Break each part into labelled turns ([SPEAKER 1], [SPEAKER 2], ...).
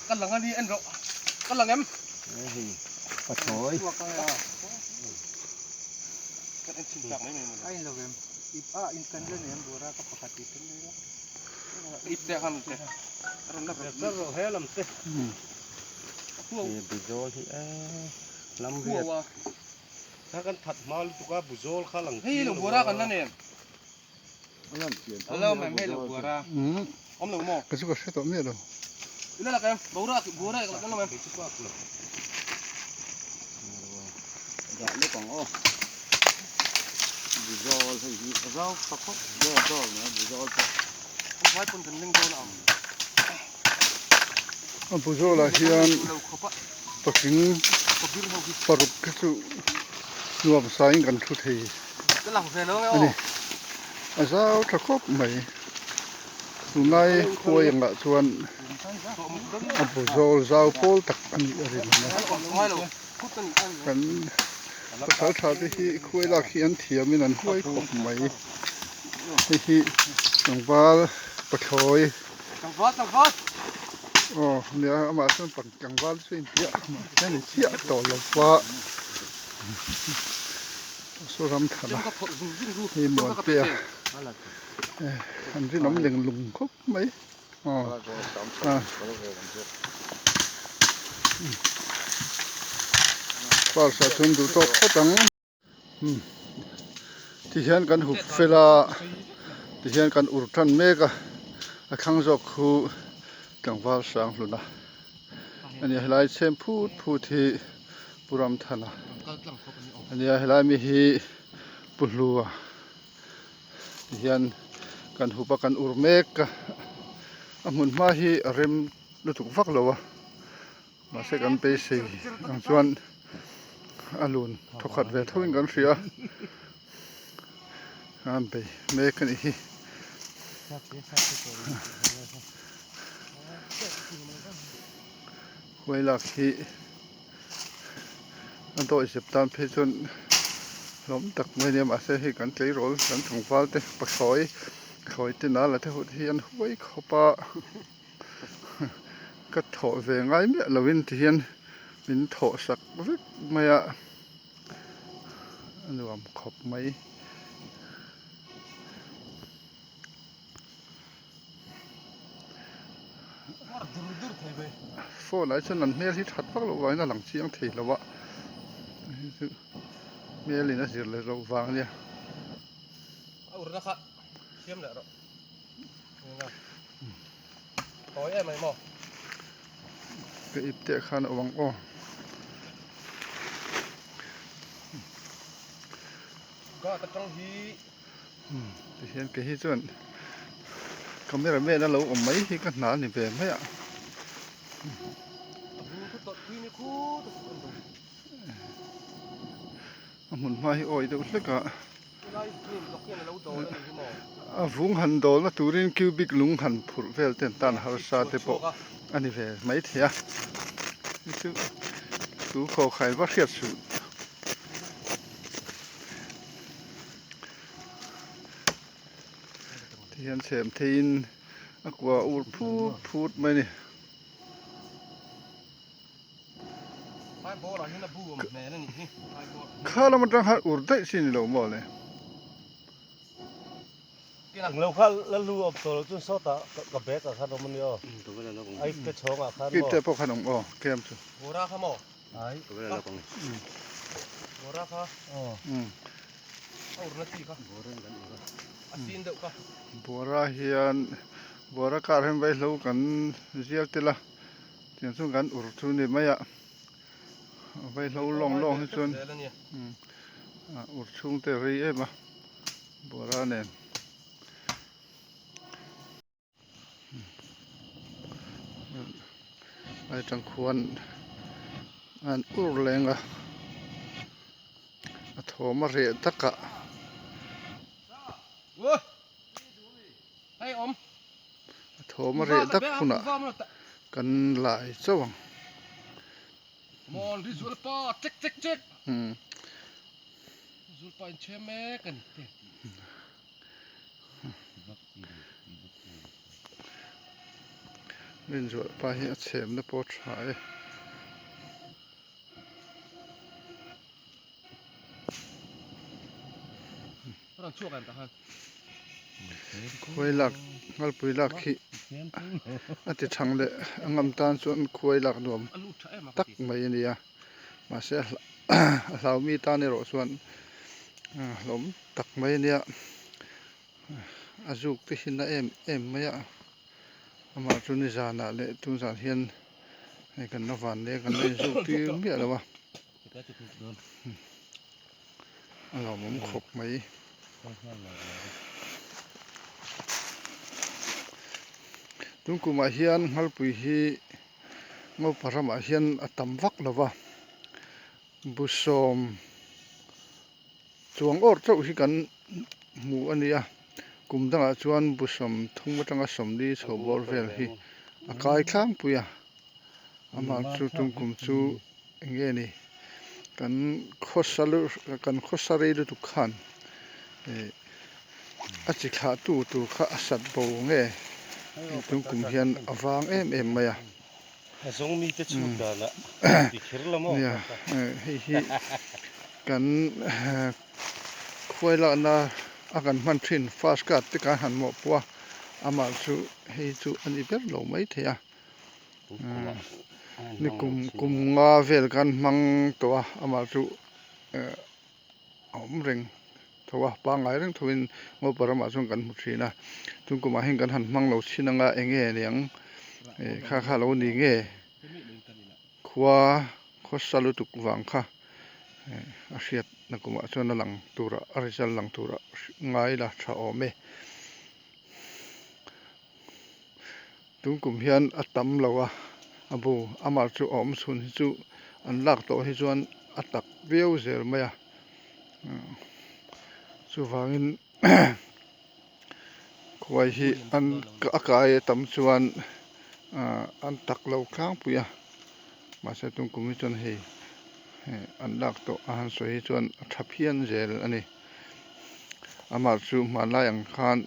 [SPEAKER 1] Ka lang a ni en rawh ka lang em Hei lo bura kan la nen. Hello ma'am hei lo buara awm lo maw
[SPEAKER 2] Ka chu ka hre tawh miah lo.
[SPEAKER 1] Ila lak em bora buara ek lak lo ma'am
[SPEAKER 3] Dah lek ang aw Buzawl hei hi a zau tha khawp vel dawl mai a buzawl pawh.
[SPEAKER 1] Vai pawn kan leng dawn ang.
[SPEAKER 2] A buzawlah hian patling paruk te chu nuam sain kan thu thei a ni. A zau tha khawp mai. Tunlai khuai angah chuan a buzawl zau pawl tak a nih a rinawm a. Kan pasal tha te hi khuai lak hi an thiamin an huai khawp mai. Hei hi tlangval pathlawi.
[SPEAKER 1] Tlangval tlangval.
[SPEAKER 2] Aw nia amah chuan pang tlangval chu a inpiah amah hian a inchiah tawh lo va saw ram thlan a hei muan te a an rinawm leng lung khawp mai aw a parsa chuan duh tawk phawt ang. Tihian kan hup fel a tihian kan ur tan mek a a thlang zawk khu tlangval hrang hlun a a nia helai chhem phut phut hi Pu Ramthana a nia helai mi hi Pu Hlua tihian kan hup a kan ur mek a a hmun hma hi a rem lutuk vak lo a. Mahse kan beisei ang chuan a lun thawkhat ve tho in kan hria a an bei mek a nih hi. Huai lak hi a dawihzep tan phei chuan hlawm tak mai a nia mahse hei kan tleirawl kan tlangval te pathlawi thlawi te nala te ho te hi an huai khawp a. Ka thawh ve ngai miah lovin ti hian min thawh sak vek mai a, a nuam khawp mai. Phone ah hi chuan an hmel hi that vak loh vangin a lang chiang thei lo a, hei chu hmelin a zir leh loh vang a nia. Ka ip teh khan a awm ang aw. Tihian kei hi chuan camera man a lo awm mai hi ka hna a ni ve mai a. A hmun hma hi awi deuh hlek a. A vung han dawlna turin cubic lung han phurh vel ten tan harsa te pawh a ni ve maithei a hei chu tu khaw khai va hriat suh tihian chhem theiin a kua ur phut phut mai a ni. Kha lam atang khan ur daih chi ni lo maw le.
[SPEAKER 4] Lo kha la lu awm tawh lo chuan sawtah ka bag ah khan awm a nia aw. Ai pe chhawng ah khan maw.
[SPEAKER 2] Ipte pawh khan awm aw kem chu.
[SPEAKER 1] Bora kha maw?
[SPEAKER 4] Ai.
[SPEAKER 1] Bora kha. A ur na chi kha. A sin deuh kha.
[SPEAKER 2] Bora hian bora kar hian vaihlo kan zial tel a. Tiang chuan kan ur chu ni mai a, vaihlo lawng lawng hi chuan ur chhung te a rei em a, bawra nen. Ai tang khuan an ur leng a. Thawm a reh takah. A thawm a reh tak hunah kan lai chauh ang. Rinzualpa hi a chhemna pawh a tha e. Khuai lak ngalpui lak hi a ti thang leh a ngam tan chuan khuai lak nuam tak mai a ni a mahse a hlaumi tan erawh chuan hlawm tak mai a nia a zuk te hi na em em mai a amah chu nizanah leh tunzan hian hei kan la van leh kan la inzuk tir miah lo a. A lawmawm khawp mai. Tun kumah hian Nghalpui hi Ngopa ramah hian a tam vak lo va, bu sawm chuang awr chauh hi kan hmu a nia. Kum dangah chuan bu 30 atanga 40 chho bawr vel hi a kai tlangpui a, amah chu tun kum chu. Eng nge ni kan khawsa kan khawsa rei lutuk khan ih a chi thlah tu tur kha a sat bo nge tun kum hian a vang em em mai a. Nia hei hi kan khuai lakna a kan hman thin first card te kan han mawhpawh a amah chu hei chu a ni ber lo maithei a. Ni kum kum nga vel khan hmang tawh a amah chu eh a awm reng tho a pangngai reng tho in Ngopa ramah chuan kan hmu thin a chung kumah hian kan han hmang lo chin anga eng nge niang eh kha kha lo ni nge khua khawsa lutuk vang kha eh a hriat na kumah chuan a lang turah a result lang turah ngai la tha awm e. Tun kum hian a tam lo a, a bu amah chu a awm chhun hi chu an lak tawh hi chuan a tak viau zel mai a, chuvangin khuai hi an a kai a tam chuan an tak lo tlangpui a, mahse tun kum hi chuan hei an lak tawh a han sawi hi chuan a tha phian zel a ni, amah chu hmanlai ang khan.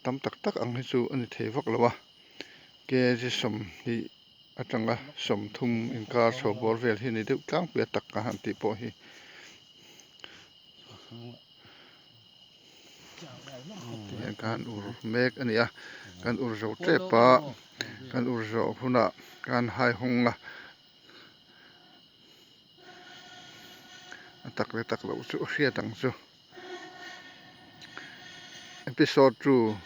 [SPEAKER 2] Tam tak tak ang hi chu a ni thei vak lo a, kg 20 atanga 30 inkar chho bawr vel hi a ni deuh tlangpui a tak ka han tih pawh hi. Tihian ka han ur mek a ni a, kan ur zo tep a, kan ur zawh hunah ka han hai hawng a, a tak leh tak loh chu a hriat ang chu. Episode 2.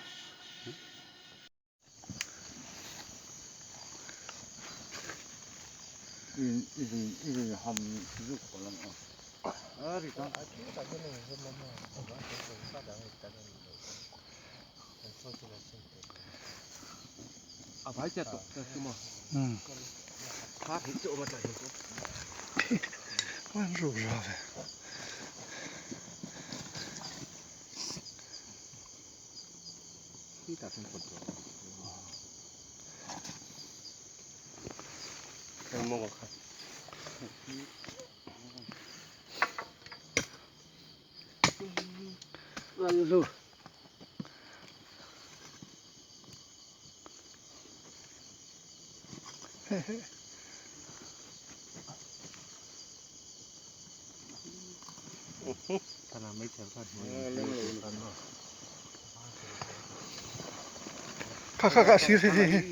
[SPEAKER 2] Kha kha kha sir hei hei hei.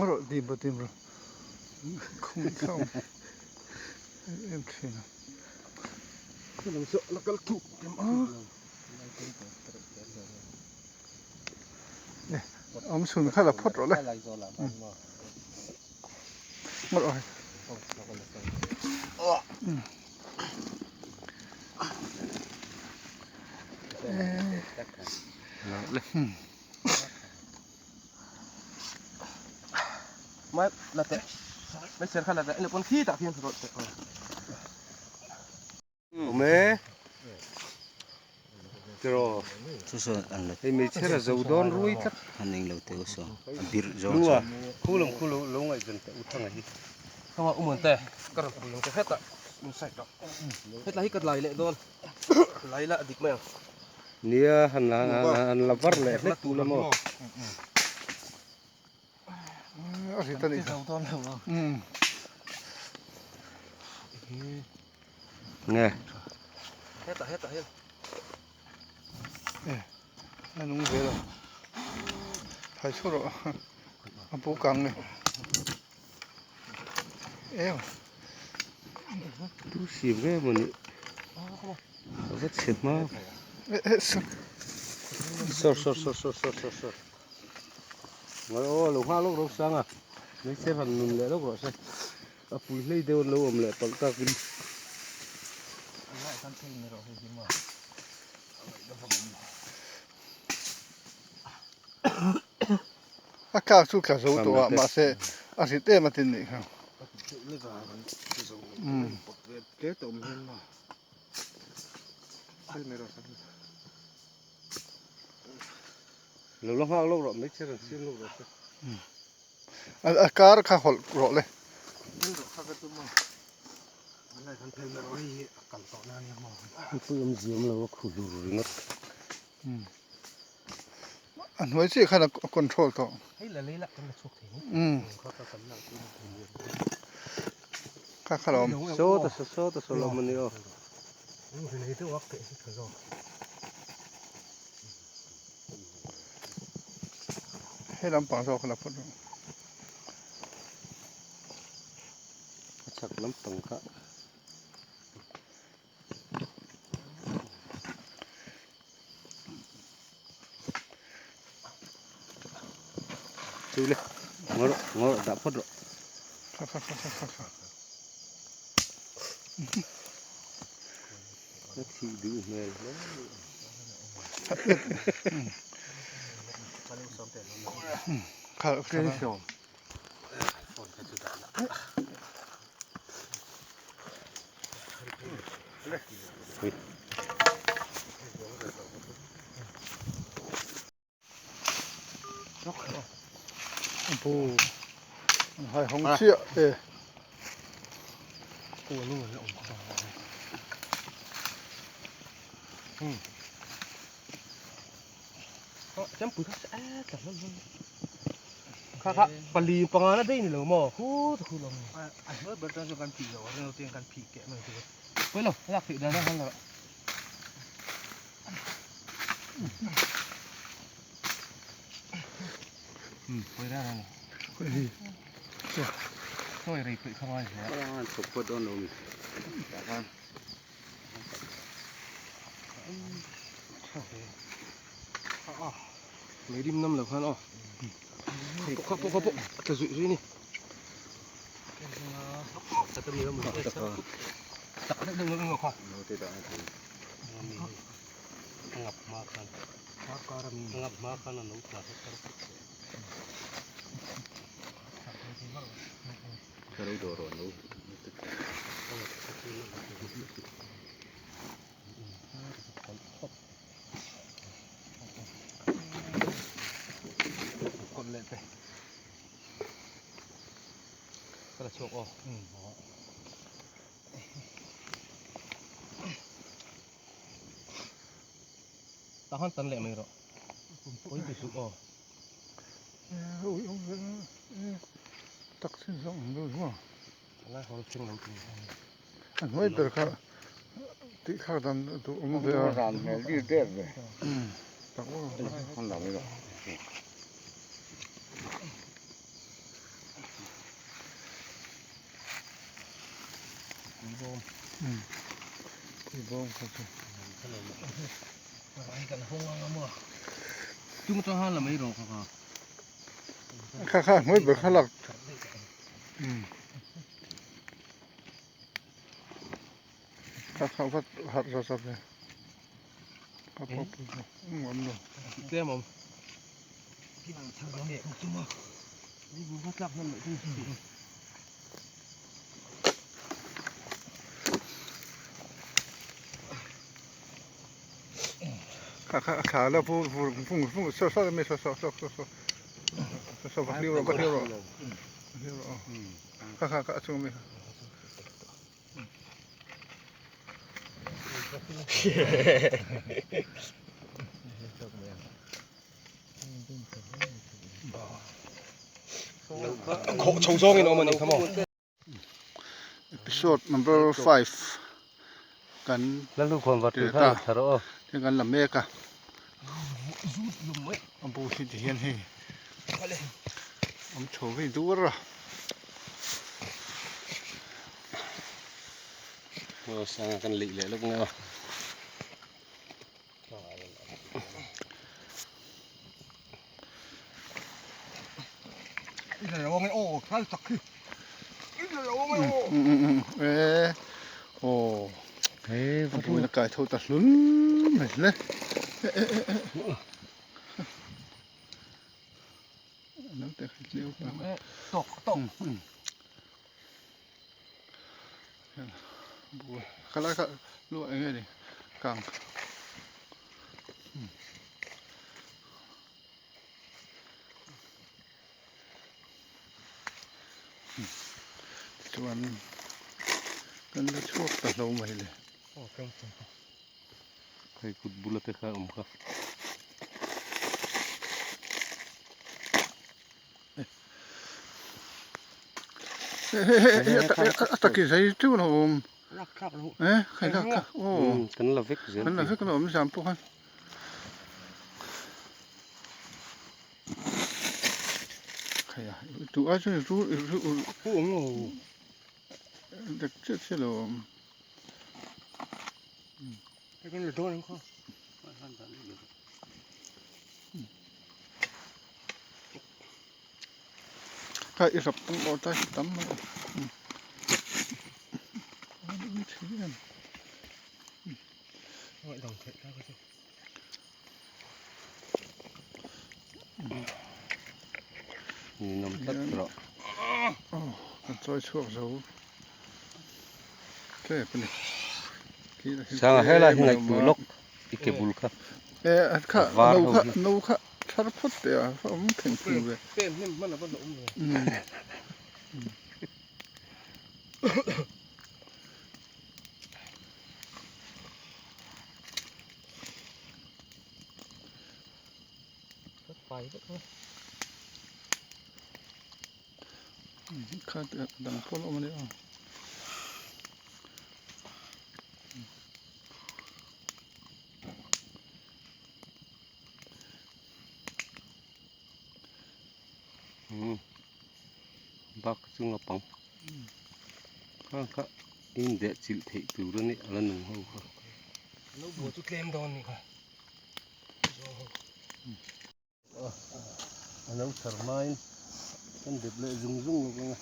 [SPEAKER 2] Rawh dim rawh dim rawh khum kham em em thin a. Awm chhun kha la phawt rawh le. Rawh hei.
[SPEAKER 1] Mai la teh. Mai ser kha la teh. Ene pawn khi tah khian rawh teh.
[SPEAKER 4] Awm e. Tiraw.
[SPEAKER 3] Chu saw an la.
[SPEAKER 4] Hei hmeichhe ra zo dawn rui tlat.
[SPEAKER 3] An eng lo teh u saw. A bir zawng
[SPEAKER 4] Lua
[SPEAKER 3] saw.
[SPEAKER 4] khu lam khu lo lo ngaihven teh u thanga hi.
[SPEAKER 1] Khawa umawn te ka rawn pui ang che hetah inside ah. Hetlai hi ka lai leh dawn. Lai la a dik mai ang.
[SPEAKER 4] Nia han la han la var leh hlek tu la maw.
[SPEAKER 2] A rit a nih kha.
[SPEAKER 4] Nge.
[SPEAKER 1] Hetah hetah hian.
[SPEAKER 2] E a nung zel a. Thai chhuah rawh a pu kang ni. Eng.
[SPEAKER 4] Tu sim nge maw ni. A va chhe hma. Sawr sawr sawr sawr sawr sawr sawr. Ngawi aw lo nghak lawk rawh sang a. Hmeichhe han nun leh lawk rawh se. A pui hlei deuh an lo awm leh palh tak in.
[SPEAKER 2] A kak chu tla zo tawh a mahse a rit em a tin nih kha.
[SPEAKER 4] Lo la nghak lawk rawh hmeichhe rawn siam lawk rawh se.
[SPEAKER 2] A kar kha hawlh rawh le.
[SPEAKER 4] Pui awm ziam lo a khu hlur ringawt.
[SPEAKER 2] A hnuai chiah khan a control tawh. Kha kha lo awm.
[SPEAKER 4] Saw ta saw saw ta saw lo awm a ni aw.
[SPEAKER 2] He lampang zawk la phawt rawh.
[SPEAKER 4] A chak lampang kha. Chu le ngaw rawh ngaw rawh dah phawt rawh.
[SPEAKER 2] Kha kha kha kha kha.
[SPEAKER 4] A thih duh hmel hle mai.
[SPEAKER 2] Kha kha. Bu an hai hawng chiah e.
[SPEAKER 1] Kha kha pali panga na dei ni lo maw khu ta khu lo a hnuai ber chuan kan phih lo a rinlo te kan phih keh mai chu pawilo lak theih dan a han la pawih reng reng chawi rei peih kha ngai hle
[SPEAKER 3] a chhuk phawt dawn lo mi tah khan
[SPEAKER 1] Mei rim nam lo khan aw kha pawh kha pawh a tla zuih zuih a ni tak deuh deuh deuh kha
[SPEAKER 4] Ngap hma khan ngap hma khan a no tla
[SPEAKER 3] Ka lo dawh rawh no.
[SPEAKER 1] Kawt leh te ka la chhuak aw tah khan tan leh mai rawh pawi ti suh aw.
[SPEAKER 2] Tak chin zawng ang deuh hi maw.
[SPEAKER 1] Lai hawl thleng lo tur.
[SPEAKER 2] A hnuai ber kha tih thlak dan duh awm ve a.
[SPEAKER 3] Ran hmel dir der ve.
[SPEAKER 2] Tak aw.
[SPEAKER 3] An lo ilo.
[SPEAKER 1] Puibawm.
[SPEAKER 2] Puibawm kha chu.
[SPEAKER 1] Ai kan hawng ang a maw. Tung atang han la mai rawh kha kha.
[SPEAKER 2] Kha kha hnuai ber kha lak. Kha kha vat harh zawt zawt ve. A pawh pui lo. Eng awm lo.
[SPEAKER 1] Tlem awm.
[SPEAKER 2] Kha kha a thla la vur vur vung vung saw saw mi saw saw saw saw saw saw saw va hliu rawh va hliu rawh va hliu rawh aw kha kha kha a chung ami kha.
[SPEAKER 1] Khawh chho zawngin awm a ni kha maw.
[SPEAKER 2] Episode number 5 kan ti ta heng kan la mek a a bu hi ti hian hei awm chho vei dur a.
[SPEAKER 4] Sanga kan leih leh lawk nge aw.
[SPEAKER 2] A buaina kai tho ta hlul mai hle khalai kha luah eng nge ni kang. Chuan kan la chhuak ta hlo mai le.
[SPEAKER 4] Hei kut bula te kha awm kha.
[SPEAKER 2] A takin zai teuh lo awm. Eh khai lak kha aw.
[SPEAKER 4] Kan la vek zel.
[SPEAKER 2] Kan la vek lo awm zam pawh khan. Khaia tu ai chuan ru ru
[SPEAKER 1] awm lo.
[SPEAKER 2] Dak chiah chiah lo awm.
[SPEAKER 1] Hei kan la dawn ang kha.
[SPEAKER 2] Kha i rap tam aw tai tam mai.
[SPEAKER 4] Ninawm tlat rawh.
[SPEAKER 2] Aw kan chawi chhuak zo tep a ni.
[SPEAKER 4] Sanga helai hi ngaihtuah lawk i ke bul kha.
[SPEAKER 2] E kha no kha no kha thar phawt teh a awm thleng phung ve.
[SPEAKER 1] Pem hnem hman a va la awm ve.
[SPEAKER 2] Kha dang pawl awm a ni aw.
[SPEAKER 4] Bak chunga pang kha kha in deh chilh theih tur a ni a la nung ho kha.
[SPEAKER 1] Lo buai chu tlem dawn a nih kha.
[SPEAKER 4] A lo chhar hmain kan dep leh zung zung lawk ang a.